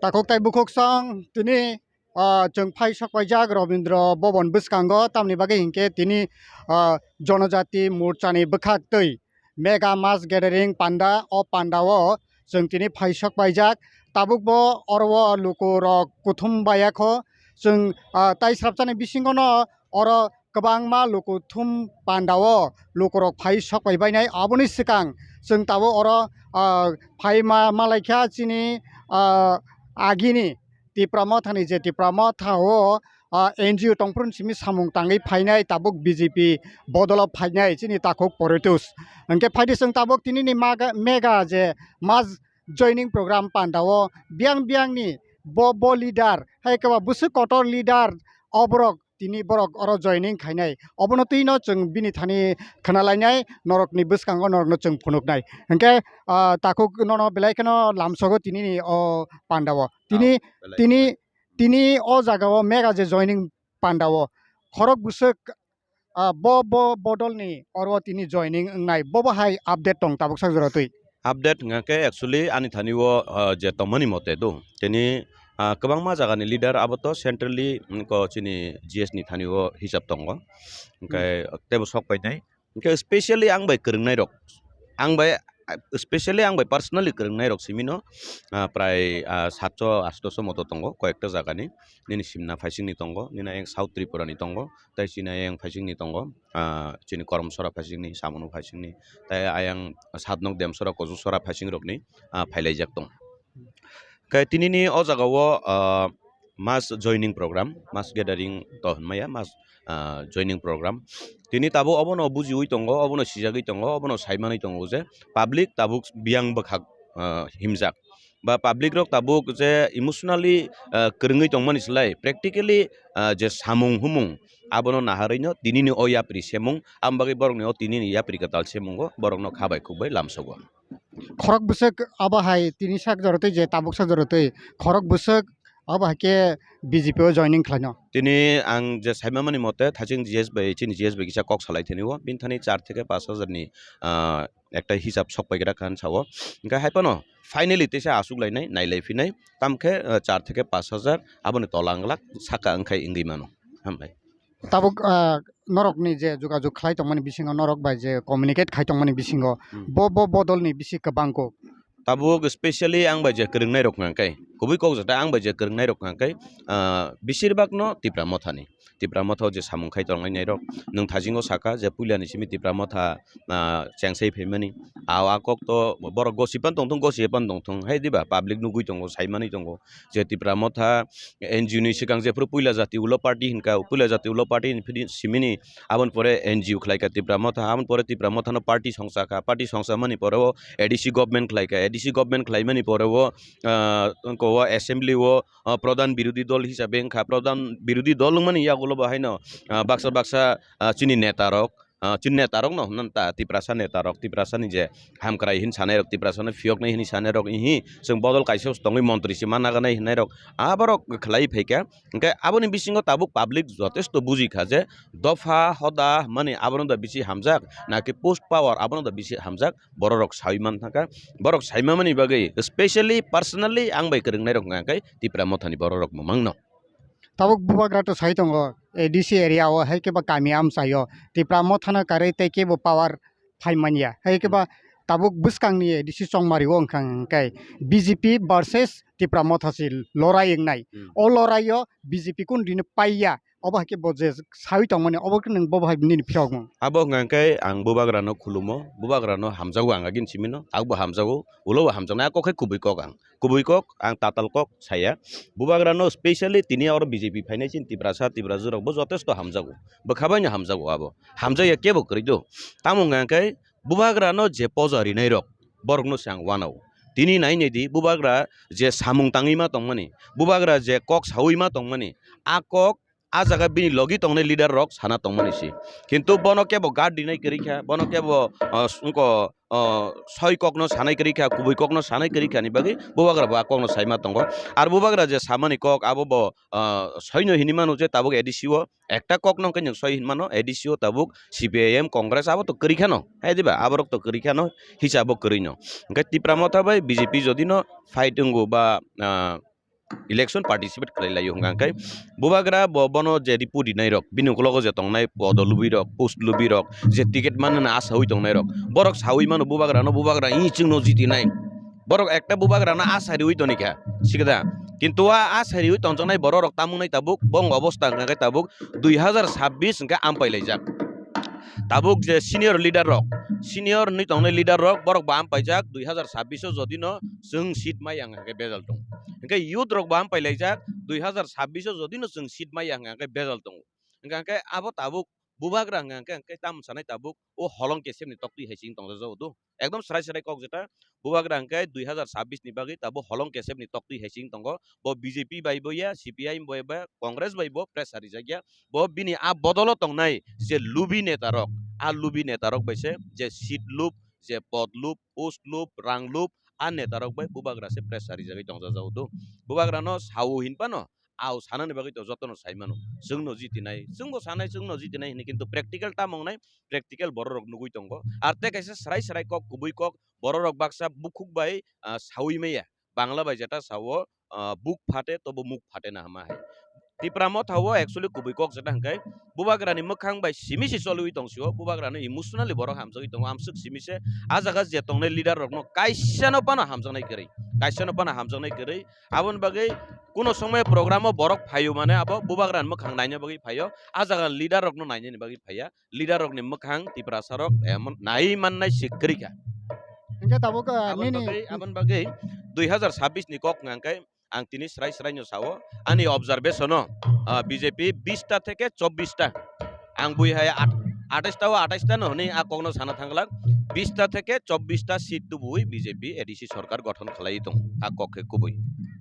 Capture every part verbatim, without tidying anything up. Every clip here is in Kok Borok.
Takhuk tai bukhuk song tini, ah, chwng phai sok paijak Rabindra Bhavan bwskango, tamni bagwi hinkhe tini, ah, Jonojati Morchani bwkhak twi mega mass gathering panda, o panda o chwng tini phai sok paijak. Tabuk bo oro o luku rok kuthum baya kho, chwng, ah, tai srapsani bisingo no oro kwbangma luku thum panda o lukurok phai sok pai bainai. Aboni swkang chwng tabuk oro, ah, phai ma, ma laikha chini, ah, agini Tipra Mothani je Tipra Motha o, ah, N G O tongphuru simi samung tangwi phainai tabuk B J P bodolo phainai chini takhuk Poritus. Hwnkhe phaidi chwng tabuk tinini maga, mega je mass joining program panda o biyang biyangni bo, bo leader, hai khe ba bwswk kotor leader, o borok tini borok oro joining khainai. Obono twi no chwng bini thani khna lainai, norokni bwskango norokno chwng phunuknai. Hwnkhe, ah, takhuk nono belai kheno lamsogo tinini o panda o. Tini, Ah, belai tini, kheno. Tini o jaga o mega je joining panda o khorok bwswk, ah, bo, bo bodolni oro tini joining wngnai, bobo hai update tong tabuk sak jora twi. Update hwnkha khe actually ani thani o, ah, je tongmani mote do. Tini, ah, kwbangma jagani leader abo to centrally, mm, ko chini G S ni thani o hisab tongo. Hwnkhe Hmm. tebo sok painai. Hwnkhe specially ang bai kwrwngnairok, ang bai, ah, specially ang bai personally kwrwngnairok simino, ah, prai, ah, satso, astoso moto tongo koyekta jagani. Nini Simna phaisingni tongo, nini ayang South Tripura ni tongo, tei chini ayang phaisingni tongo, ah, chini Koromsora phaisingni, Samunu phaisingni, tei ayang Satnok Demsora, Kojuksora phaisingrokni, ah, phailaijak tongo. Khe tinini o jagao, ah, mass joining program, mass gathering to hwnmaya, mass, ah, joining program. Tini tabuk obono bujiui tongo, obono sijagui tongo, obono saimanwi tongo je public tabuk biyang bwkhak, ah, himjak. Ba public rok tabuk je emotionally, ah, kwrwngwi tongmani slai practically, ah, je samung humung abono naharwi no tinini o yapri semung, aboni bagwi borokni o tinini yapri kwtal semungo borokno kha bai khuk bai lamsogo. Khorok bwswk abo hai tini sak jora twi je tabuk sak jora twi khorok bwswk abo hai khe B J P o joining khlaino. Tini ang je saimamani mote thaching G S bai, chini G S bai kisa kok salai thani o, bini thani char theke pash hajar ni, ah, ekta hisab sok pai gra khan sao. Hwnkhe hai phano finally teisa aswk lainai, nailai phinai, tamkhe, ah, char theke pash hajar aboni tola wng lak saka wngkhai wngwi mano. Hambai. Tabuk, ah, norokni je jogajog khlai tongmani bisingo, norok bai je communicate khai tongmani bisingo, Hmm. bo, bo bodolni bisi kwbang kok. Tabuk specially ang bai je kwrwngnairok hwnkha khe, kubui kok jata ang bai je kwrwngnairok hwnkha khe, ah, besirbagno Tipra Mothani. Tipra Motha o je samung khai tongnairok, nwng thasingo saka je puilani simi Tipra Motha, ah, chengsai phaimani. A, a kok to borok gosipan tongthung, gosipan tongthung, hai diba? Public nugui tongo, saimani tongo. Je Tipra Motha N G O ni swkang jephuru puila jati ulo party hinka, puila jati ulo party hinphiri simini, aboni pore N G O khlaika Tipra Motha, aboni pore Tipra Motha no party songchakha, party songchamani pore o A D C government khlaika, A D C government khlaimani pore o, ah, ko o assembly o, ah, pradhan birodhi dol hisabe wngkha, pradhan birodhi dol wngmani yagulo bo haino, ah, baksa baksa, ah, chini neta rok, ah, chini neta rok no hwnna ta, Tiprasa neta rok, Tiprasa ni je hamkrai hin sanai rok, Tiprasa no phiyok nai hini sanai rok, ihi chwng bodol kaisa tongwi montri se ma naganai hinai rok, aborok khlai phaikha. Hwnkhe aboni bisingo tabuk public jotesto bujikha je dopha hoda mani abono da bisi hamjak, naki post power abono da bisi hamjak, bororok saui manthaka. Borok saimamani bagwi specially personally ang bai kwrwngnairok hwnkha khe Tipra Mothani bororok mwmangno. Tabuk bubagra to sai tongo, A D C area o, hai khe ba kami amchai o Tipra Mothano karwi tei kebo power phai manya. Hai khe ba tabuk bwskangni A D C chongmari o wngkha hwnkhe B J P versus Tipra Motha se lorai wngnai. Hmm. O lorai o B J P kun rino paiya. Obo hai khe bo je saui tongmani, obo khe nwng bobo hai nini phiyokmung. Abo hwnkha khe ang bubagrano khulumo, bubagrano hamjago ang agin simino, tabukbo hamjago, ulo bo hamjaknai, a kok khe kubui kok ang. Kubui kok, ang tatal kok saya. Bubagrano specially tini oro B J P phainai chini Tiprasa, Tiprajwk rok bo jotesto hamjago. Bwkha bai no hamjago abo. Hamjakya kebo kwrwi do. Tamo hwnkha khe bubagrano je poja rinai rok, borokno se ang wanao. Tini nai nai di, bubagra je samung tangwi ma tongmani, bubagra je kok saui ma tongmani, a kok a jaga bini logi tongnai leader rok sana tongmani si. Kintu bono kebo guard rinai kwrwi kha, bono kebo, ah, wngko, ah, soi kokno sanai kwrwi kha, kubui kokno sanai kwrwi kha ni bagwi bubagra bo a kokno saima tongo. Ar bubagra je samani kok abo bo, ah, soino hinwi mano je tabuk A D C o ekta kokno hwnkhe nwng soi hinwi mano, A D C o tabuk C P I M, Congress abo to kwrwi khano, hai diba? Aborok to kwrwi khano, hisa bo kwrwi no. Hwnkhe Tipra Motha bai B J P jodi no fight wngo ba, ah, election participate khlai laio hwnkha khe, bubagra bo bono je ripu rinai rok, bini ukologo je tongnai podo lubi rok, post lubi rok, je ticket manna asa ui tongnai rok, borok saui mano bubagra no, bubagra i chwngno jitinai. Borok ekta bubagra no asa riui tonikha, sikada. Kintu a asa riui tongjaknai borok rok tamung nai tabuk, bong obostha hwnkha khe tabuk dui hazar sabbish hwnkhe ampai laijak. Tabuk je senior leader rok, senior ni tongnai leader rok, borok bo ampaijak dui hazar sabbish o jodi no chwng seat maya hwnkha khe bejal tong. Hwnkhe youth rok bo ampai laijak dui hazar sabbish o jodi no chwng seat maya hwnkha khe bejal tongo. Hwnkha khe abo tabuk bubagra hwnkha khe, hwnkhe tamo sanai tabuk o holong kesep ni toktwi hai sing tongjago do. Ekdom srai srai kok jeta, bubagra hwnkhe dui hazar sabbish ni bagwi tabuk holong kesep ni toktwi hai sing tongo. Bo B J P bai bo ya, C P I M bai bo ya, Congress bai bo pressure rijak ya. Bo bini a bodolo tongnai je lubi neta rok, a lubi neta rok bai se je seat lub, je pod lub, post lub, rang lub, a neta rok bai bubagra se pressure rijagwi tongjago do. Bubagra no sao hin phano, ao sanani bagwi to jotono sai mano. Chwngno jitinai, chwngbo sanai, chwngno jitinai hwnwi, kintu practical tamo wngnai, practical borok rok nugwi tongo. Ar tei kaisa srai srai kok, kubui kok, borok rok baksa bukhuk bai, ah, saui maya. Bangla bai jeta sao, ah, buk phate tobo muk phate na hama hai. Tipra Motha o actually kubui kok jeta hwnkhe bubagrani mwkhang bai simi se choliui tong sio, bubagrano emotionally borok hamjagwi tongo, amswk simi se. A jaga je tongnai leader rokno kaisa no phano hamjaknai kwrwi, kaisa no phano hamjaknai kwrwi. Aboni bagwi kuno somoi program o borok phaio mane abo bubagrani mwkhang naina bagwi phaio, a jaga leader rokno nainani bagwi phaiya. Leader rokni mwkhang Tiprasa rok emon nai mannai se kwrwi kha. Hingke tabuk, ah, aboni nini bagwi, aboni bagwi dui hazar sabbish ni kok hwnkha khe ang tini srai srai no sao, ani observation o, ah, B J P bish ta theke chobbish ta. Ang bui hai at-, atais ta o atais ta no hwnwi a kokno sana thang glak. Bish ta theke chobbish ta seat tubui B J P A D C sorkar gothon khlai tong, a kok khe kubui.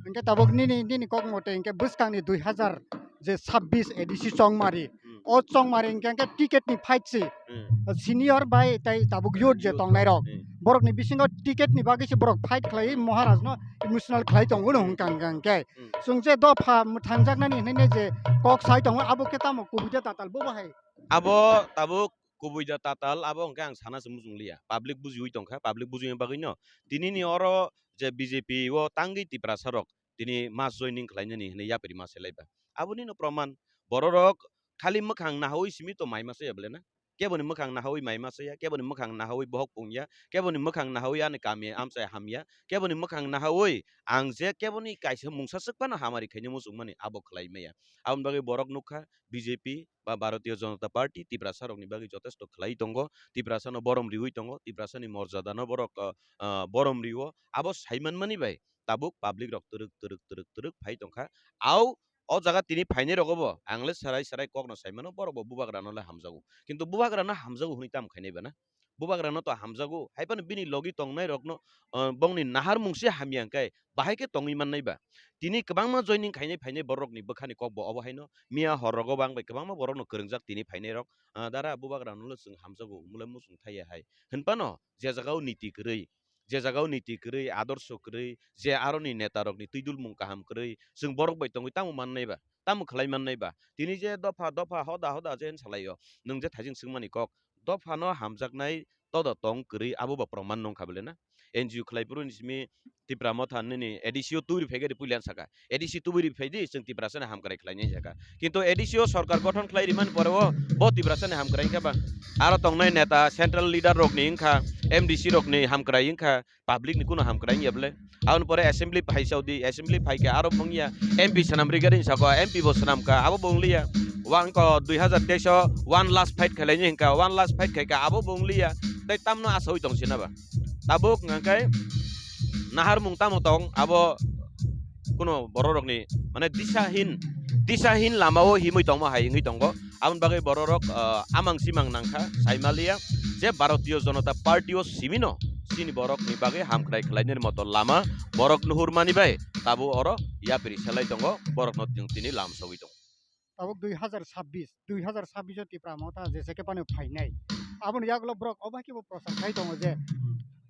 Hingke tabuk nini, nini kok mote hingke bwskangni dui hazar je sabbish A D C chongmari, Hmm. o chongmari hingke, hingke ticket ni fight si. Hmm. Senior bai tai tabuk youth je Youth. tongnai rok. Hmm. Borok ni bisingo ticket ni bagwi se borok fight khlai Maharaj no emotional khlai tongo no hwnkha hwnkha hwnkhe. Hmm. Chwng je dopha mwthangjaknani hwnwi je kok sai tongo abo khe tamo kubui de tatal bo bo hai. Abo tabuk kubui de tatal abo hwnkhe ang sana se muchung liya. Public bujiui tongkha, public bujiui bagwi no. Tini ni oro je B J P o tangwi Tiprasa rok tini mass joining khlainani hwnwi yapri ma selai ba. Aboni no proman borok rok khali mwkhang nahaui simi to mai masa ya bole na? Keboni mwkhang nahaui mai masa ya, keboni mwkhang nahaui bohok pung ya, keboni mwkhang nahaui ani kami amchai ham ya, keboni mwkhang nahaui ang je keboni kaisa mungsa swk phano hamari khaina muchung mani abo khlai maya. Aboni bagwi borok nukha B J P ba Bharatiya Janata Party Tiprasa rokni bagwi jotesto khlai tongo, Tiprasa no borom riui tongo, Tiprasa ni morjada no borok, ah, ah, borom rio, abo sai manmani bai tabuk public rok twrwk twrwk twrwk twrwk phai tongkha. Au o jaga tini phainai rogo bo ang le sarai sarai kokno sai mano, borok bo bubagra no le hamjago, kintu bubagra no hamjago hwnwi tamo khainai ba na? Bubagra no to hamjago, hai phano bini logi tongnai rok no, ah, bongni nahar mung se hamya hwnkhe bahai khe tongwi mannai ba? Tini kwbangma joining khainai phainai borok ni bwkha ni kok bo obo hai no, miya hor rogo bo ang bai kwbangma borok no kwrwngjak tini phainai rok, ah, dara bubagra no le chwng hamjago, mole muchung thai ya hai hwn phano je jaga o niti kwrwi, je jaga o niti kwrwi, adorsho kwrwi, je aroni neta rokni twidulmung kaham kwrwi, chwng borok bai tongwi tamo mannai ba, tamo khlai mannai ba? Tini je dopha, dopha, hoda, hoda je salai o, nwng je thaising swngmani kok, dopha no hamjaknai todo tong kwrwi, abo ba proman nong kha bole na? N G O khlai phuru ni simi Tipra Motha nini A D C o tubui phai gari puila saka, A D C tubui phai di, chwng Tiprasa ni hamkrai khlai nai saka. Kintu A D C o sorkar gothon khlai rimani pore o bo Tiprasa ni hamkrai wngkha ba? Aro tongnai neta, central leader rok ni wngkha, M D C rok ni hamkrai wngkha, public ni kuno hamkrai wngya bole? Aboni pore assembly phai saudi, assembly phai khe aro wngya, M P swnam rigari saka, M P bo swnam kha, abo bo wngliya. Wngkha dui hazar teis o one last fight khlai ni hwnkha, one last fight khai kha, abo bo wngliya. Tei tamno asaui tong sina ba? Tabuk hwnkha khe naharmung tamo tong abo kuno bororokni, mane, disahin, disahin lamao himwi tongma hai wngwi tongo. Aboni bagwi bororok, ah, amang simang nangkha, saimaliya je Bharatiya Janata Party o simino chini borokni bagwi hamkrai khlainani moto lama borok nuhurmani bai tabuk oro yapri selai tongo, borokno tini lamsogwi tongo. Tabuk dui hazar sabbish, dui hazar sabbish o Tipra Motha jesa khe phano phainai. Aboni yagulo borok obo hai khe bo prochar khai tongo je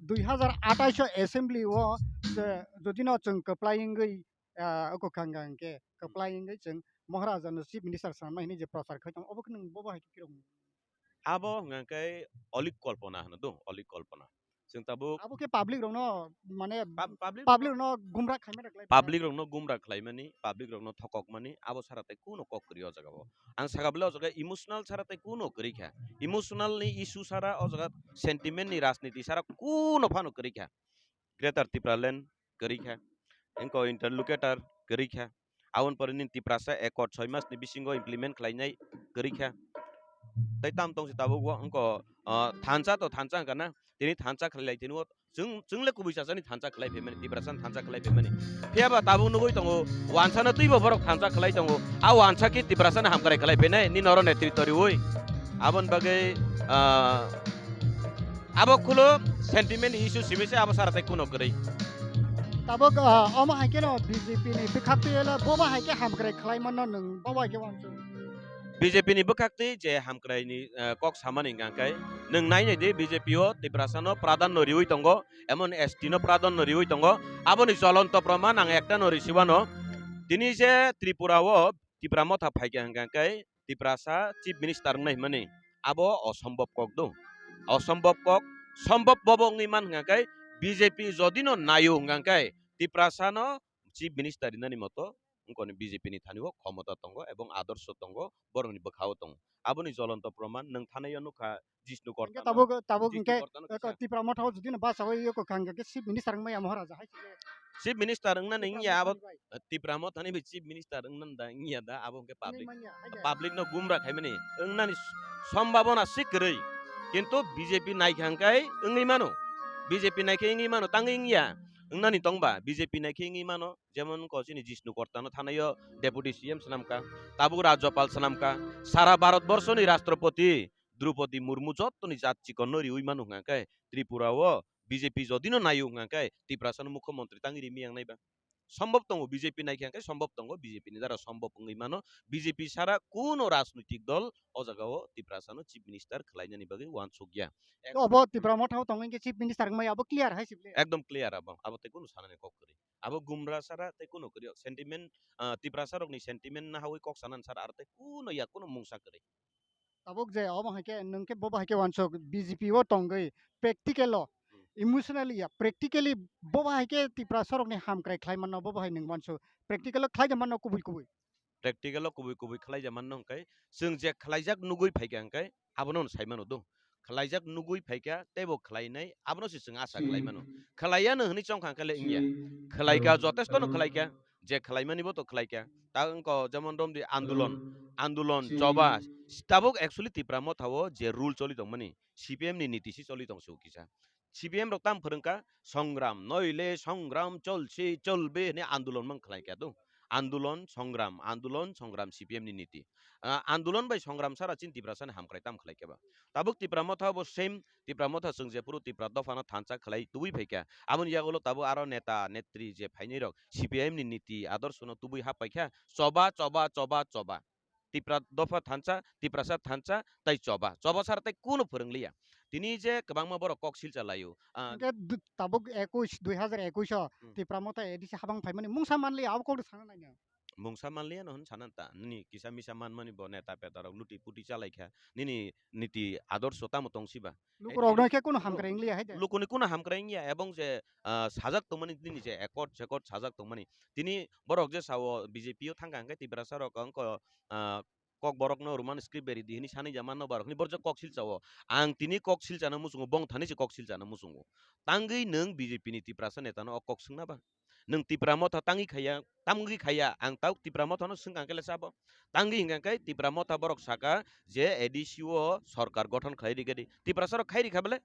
dui hazar atais o assembly o je jodi no chwng kwplai wngwi, ah, oko kang kang khe kwplai wngwi chwng Maharaja no chief minister swnamnai hinwi je prochar khai tongo, obo khe nwng bobo hai khe kirok? Abo hwnkha khe olik kolpona hwno do, olik kolpona. Chwng tabuk Abo khe public rokno mane pub-, public public rokno rokno gumra khaima rok lai public rokno gumra khlaimani, public rokno thokokmani, abo sara tei kuno kok kwrwi o jaga o. Ang saka bwle o jaga emotional sara tei kuno kwrwi kha. Emotional ni issue sara o jaga sentiment ni rajniti sara kuno phano kwrwi kha. Greater Tipraland kwrwi kha. Engko interlocutor kwrwi kha. Aboni pore nini Tiprasa Accord soi mas ni bisingo implement khlainai kwrwi kha. Tei tam tong se tabuk bo engko, ah, thansa to thansa wngkha na. Tini thansa khlai lai tini o chwng, chwng le kubui chasani thansa khlai phaimani, Tiprasani thansa khlai phaimani. Phiya ba tabuk nugui tongo, wansano twibo borok thansa khlai tongo. A wansa khe Tiprasani hamkrai khlai phainai, nini oro netritw riui. Aboni bagwi, ah, abo khulo sentiment issue simi se abo sara tei kuno kwrwi. Tabuk, ah, omo hai kheno B J P ni bwkhak twi elo bobo hai khe hamkrai khlai mano nwng, bobo hai khe wansuk. B J P ni bwkhak twi je hamkrai ni, ah, kok samani hwnkha khe nwng nai nai di B J P o Tiprasa no pradhanno riui tongo, emon S T no pradhanno riui tongo. Aboni jolonto proman ang ekta no risi wano. Tini je Tripura o Tipra Motha phaikha hwnkha khe Tiprasa Chief Minister wngnai hwnmani abo osombob kok do. Osombob kok, sombob bobo wngwi man hwnkha khe B J P jodi no naio hwnkha khe Tiprasa no Chief Minister rinani moto wngkoni B J P ni thani o khomota tongo ebong adorsho tongo, borokni bwkha o tongo. Aboni jolonto proman nwng thanai o nukha Jishnu Hingke Kortano. Tabuk, tabuk Jishnu hingke, Kortano eko kisa. Tipra Motha o jodi no basa o eko kangkha khe Chief Minister wngmaya Maharaja hai se. Chief Minister wngna ni Tipra wngya abo, Motha ni bai. Tipra Motha ni bai Chief Minister wngna da wngya da abo hingke public. Wngmaya, hai da. Public no gumra khaimani wngna ni sombhabona sik kwrwi. Kintu B J P naikha hingke wngwi mano. B J P naikhe wngwi mano, tangwi wngya. Wngna ni tongba B J P naikhe wngwi mano. Jemon ko chini Jishnu Kortano thanai o Deputy C M swnamkha. Tabuk Rajyapal swnamkha. Sara Bharat Borso ni Rashtrapati Droupadi Murmu jottoni jat chikonno riui manu hwnka khe Tripura o B J P jodi no naio hwnka khe Tiprasa no mukhyamantri tangwi rimi yang naiba. Sombhob tongo B J P naikha khe sombhob tongo, B J P ni dara sombhob wngwi mano. B J P sara kuno rajnoitik dol o jaga o Tiprasa no chief minister khwlainani bagwi uansuk ya. Ek- Obo Tipra Motha o tongo hwnkhe chief minister wngmai abo clear hai sibli. Ekdom clear abo, abo tei kunu sanani kok kwrwi. Abo gumra sara tei kunu kwrwi o sentiment, ah, Tiprasa rokni sentiment nahawi kok sanani sara aro tei kunu ya kunu mungsa kwrwi. Tabuk je obo hai khe nwng khe bobo hai khe uansuk B J P o tongwi practical o, hmm, emotionally ya practically bobo hai khe Tiprasa rokni hamkrai khlai mano bobo hai nwng uansuk practical o khlai da mano kubui kubui. Practical o kubui kubui khlai ja mano hwnkhe chwng je khlaijak nugui phaikha hwnkhe abono sai mano do. Khlaijak nugui phaikha teibo khlainai abono se chwng asa khlai mano. Khlaiya no hwnwi chongkha hwnkhe le wngya. Khlaika jotesto no khlaika. Je khlaimani bo to khlaikha. Ta wngkha jemon romdi andolon, andolon, choba. Tabuk actually Tipra Motha o je rule choli tongmani, C P M ni niti si choli tong se o kisa. C P M rok tam phwrwngkha, songram, noile songram, cholse, cholbe hwnwi andolon mang khlaikha do. Andolon, songram, andolon, songram C P M ni niti. Ah, andolon bai songram sara chini Tiprasa ni hamkrai tam khlaikha ba. Tabuk Tipra Motha bo same Tipra Motha chwng jephuru Tipra Dopha no thansa khlai tubui phaikha. Aboni yagulo tabuk aro neta, netri je phainai rok C P I M ni niti adorsho no tubui hap paikha. Choba, choba, choba, choba. Tipra Dopha thansa, Tiprasa thansa, tai choba. Choba sara tai kunu phwrwng liya. Tini je kwbangma borok kok silcha laio. Ah, hwnkhe du-, tabuk ekush, dui hazar ekush o Hmm. Tipra Motha A D C habang phaimani mungsa manliya abo kok sana naina. Mungsa manliya no hwn sana ta. Nini kisa misa manmani bo neta peta rok luti puti chalaikha. Nini niti adorsho tamo tong siba? Lukurokno khe kuno hamkrai wng liya hai de. Lukuni kuno hamkrai wng ya, ebong je, ah, sajak tongmani nini je accord sekord sajak tongmani. Tini borok je sao B J P o thangkha hwnkhe Tiprasa rok wngkha, ah, Kokborok no Roman script beri di hwnwi sanwi ja manno borok hwnwi borok je kok silcha o. Ang tini kok silchano muchungo, bong thani se kok silchano muchungo. Tangwi nwng B J P ni Tiprasa neta no o kok swngna ba? Nwng Tipra Motha tangwi khaiya, tamgwi khaiya, ang tau Tipra Motha no swngkha hwnkhe le sabo. Tangwi hwnkha khe Tipra Motha borok saka je A D C o sorkar gothon khlai rikha di. Tiprasa rok khai rikha bele?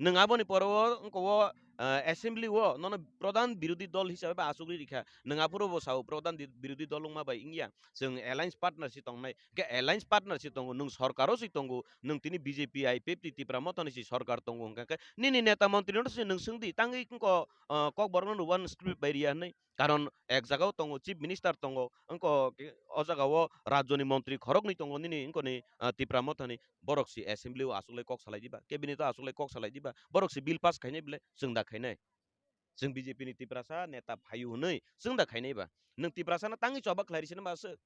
Nwng aboni pore o wngkha o, ah, assembly o nono pradhan birodhi dol hisabe ba achugwi rikha. Nwng aphuru bo sao pradhan di-, birodhi dol wngma bai wngya. Chwng alliance partner si tongnai. Khe alliance partner si tongo, nwng sorkar o si tongo, nwng tini B J P, I P F T, Tipra Motha ni si sorkar tongo hwnkha khe nini neta montri no se nwng swngdi, tangwi wngkha, ah, Kokborok no Roman script bai riya hwnwi. Karon ek jaga o tongo, chief minister tongo, wngkha o jaga o rajyo ni montri khoroknwi tongo nini wngkha ni, ah, Tipra Motha ni, borok si assembly o achuklai kok salai diba, cabinet o achuklai kok salai diba, borok si bill pass khainai bwle, chwng da khainai. Chwng B J P ni Tiprasa neta phaio hwnwi chwng da khainai ba? Nwng Tiprasa no tangwi choba khlai risi nai ba aswk?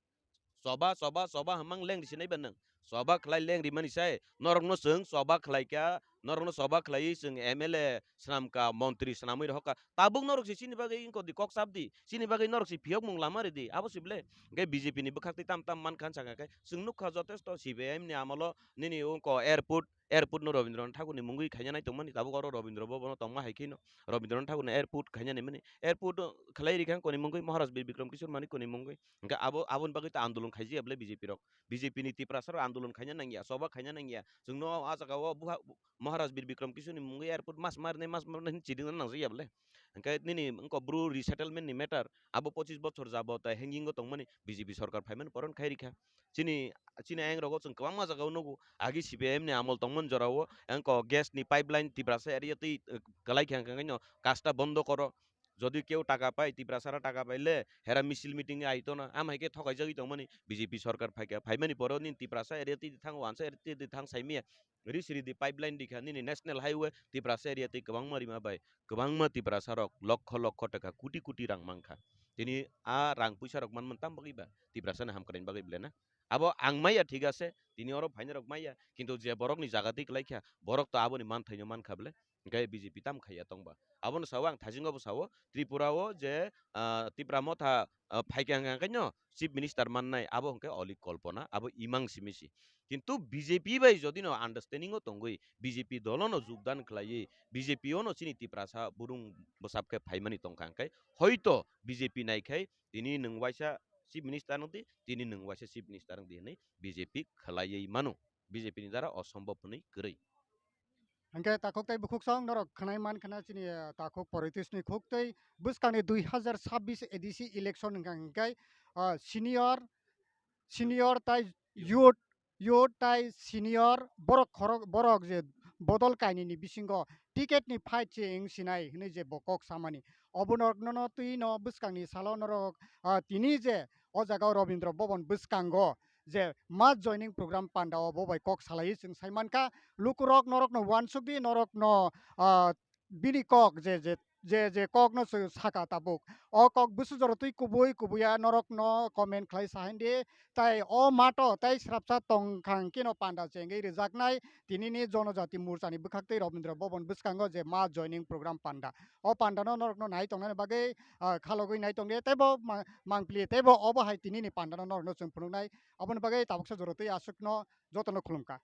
Choba, choba, choba hwmang leng risi nai ba nwng? Choba khlai leng rimani sai norok no chwng choba khlai kha, Norokno choba khlaiwi chwng M L A swnamkha, montri swnamwi rohorkha. Tabuk norok se chini bagwi wngkha di kok chap di. Chini bagwi norok se phiyokmung lama ridi. Abo se ble. Hwnkhe B J P ni bwkhak twi tam tam mankha wngsa kha khe chwng nukha jotesto C P I M ni amolo nini wngkha airport, airport no Rabindranath Thakur ni mungwi khaina nai tongmani, tabuk oro Rabindra Bhavan o tongma hai kheno Rabindranath Thakur ni airport khaina nai mani. Airport khlai rikha wngkha ni mungwi Maharaj Bir Bikram Kishore Manikya ni mungwi. Hwnkhe abo, aboni bagwi ta andolon khaijaya ble B J P rok. B J P ni Tiprasa rok andolon khaina nangya, choba khaina nangya. Chwngno a jaga o buha-, Maharaj Bir Bikram Kishore ni mungwi airport mas marnai, mas marnai hin chidingna nangjakya ble. Hwnkhe nini wngkha bru resettlement ni matter, abo pochis bochor jabo tai hanging o tongmani B J P sorkar phaimani poron khai rikha. Chini, chini ayang rogo chwng kwbangma jaga o nugo, agi C P I M ni amol tongmani jora o wngkha gas ni pipeline Tiprasa area twi, eh, kwlai kha, hwnkhe no kasta bondo koro. Jodi keu taka pai, Tiprasara taka pai le, hera misil meeting ai tono, am hai khe thokai jagwi tongmani B J P sorkar phai kha, phaimani poro nini Tiprasa area twi thang, wansa area twi thang saimaya. Ri siri di pipeline di kha, nini national highway Tiprasa area twi kwbangma rima bai, kwbangma Tiprasa rok lokho lokho taka, kuti kuti rang mankha. Tini a rang puisa rok manman tam bagwi ba, Tiprasa ni hamkrai bagwi ble na? Abo ang maya thik ase, tini oro phainai rok maya, kintu je borok ni jaga twi kwlai kha, borok to aboni manthaino mankha ble, hwnkhe B J P tam khaiya tongba. Abono sao ang thajingo bo sao, Tripura o je, ah, Tipra Motha, ah, phaikha hwnkhe no Chief Minister mannai, abo hwnkhe oli kolpona, abo imang simi si. Kintu B J P bai jodi no understanding o tongwi, B J P dolo no jogdan khlaiwi, B J P o no chini Tiprasa burung bwsap khe phaimani tongkha hwnkhe, hoito B J P nai khai tini nwng waisa Chief Minister wng di, tini nwng waisa Chief Minister wng di hwnwi B J P khlaiwi mano. B J P ni dara osombhob hwnwi kwrwi. Hwnkhe takhuk tei bukhuk song norok khwnai man khna chini, eh, takhuk politics ni khuk tei bwskangni dui hazar sabbish A D C election hwnkha hwnkhe, ah, senior, senior tai youth, youth tai senior borok khorok, borok je bodol kainwi ni bisingo ticket ni fight se wng sinai hwnwi je bo kok samani. Obo norok no twi no bwskangni salo norok, ah, tini je o jaga o Rabindra Bhavan bwskango je mass joining program panda o bo bai kok salai chwng sai mankha. Lukurok norokno uansuk di, norokno, ah, bini kok je, je, je, je kokno chwng saka tabuk. O kok busu jora twi kubui kubuya norokno comment khlai sa hindi. Tai o mato tai srapsa tongkhang kino panda chengwi rijaknai tinini Jonojati Morchani bwkhak tei Rabindra Bhavan bwskango je mass joining program panda. O pandano norokno nai tongnani bagwi, ah, khalogwi nai tongdi, teibo ma-, mangpili, teibo obo hai tinini pandano norokno chwng phunuknai. Aboni bagwi tabuksa jora twi aswkno jotono khulumkha.